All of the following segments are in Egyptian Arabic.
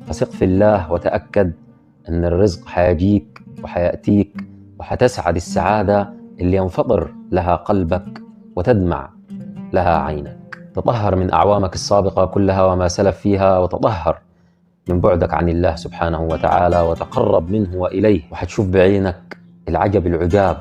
فثق في الله وتأكد أن الرزق حيجيك وحيأتيك، وحتسعد السعادة اللي ينفطر لها قلبك وتدمع لها عينك. تطهر من أعوامك السابقة كلها وما سلف فيها، وتطهر من بعدك عن الله سبحانه وتعالى، وتقرب منه وإليه، وحتشوف بعينك العجب العجاب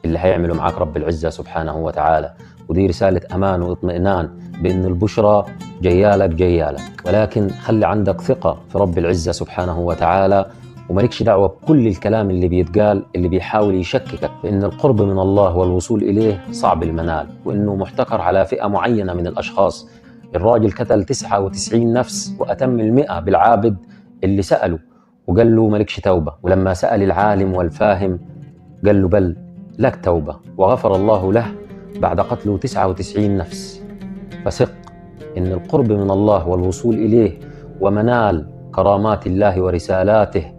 اللي هيعمله معاك رب العزة سبحانه وتعالى. ودي رسالة أمان واطمئنان بأن البشرى جيالك جيالك، ولكن خلي عندك ثقة في رب العزة سبحانه وتعالى، ومالكش دعوة بكل الكلام اللي بيتقال اللي بيحاول يشككك بأن القرب من الله والوصول إليه صعب المنال، وأنه محتكر على فئة معينة من الأشخاص. الراجل قتل 99 نفس وأتم 100 بالعابد اللي سأله وقال له مالكش توبة، ولما سأل العالم والفاهم قال له بل لك توبة، وغفر الله له بعد قتله 99 نفس. فثق إن القرب من الله والوصول إليه ومنال كرامات الله ورسالاته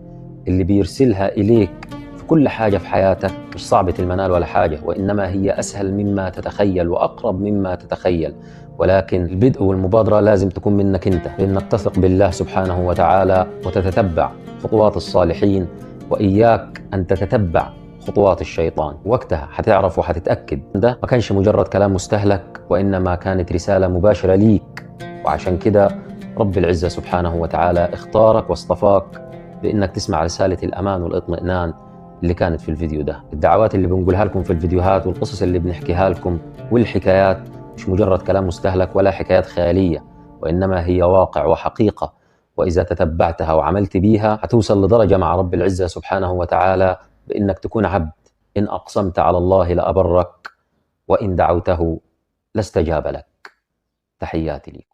اللي بيرسلها إليك في كل حاجة في حياتك مش صعبة المنال ولا حاجة، وإنما هي أسهل مما تتخيل وأقرب مما تتخيل. ولكن البدء والمبادرة لازم تكون منك أنت، لأنك تثق بالله سبحانه وتعالى وتتتبع خطوات الصالحين، وإياك أن تتتبع خطوات الشيطان. وقتها هتعرف وهتتأكد ده ما كانش مجرد كلام مستهلك، وإنما كانت رسالة مباشرة ليك. وعشان كده رب العزة سبحانه وتعالى اختارك واصطفاك بإنك تسمع رسالة الأمان والاطمئنان اللي كانت في الفيديو ده. الدعوات اللي بنقولها لكم في الفيديوهات والقصص اللي بنحكيها لكم والحكايات مش مجرد كلام مستهلك ولا حكايات خيالية، وإنما هي واقع وحقيقة، وإذا تتبعتها وعملت بيها هتوصل لدرجة مع رب العزة سبحانه وتعالى بإنك تكون عبد. إن أقسمت على الله لأبرك، وإن دعوته لاستجاب لك. تحياتي لكم.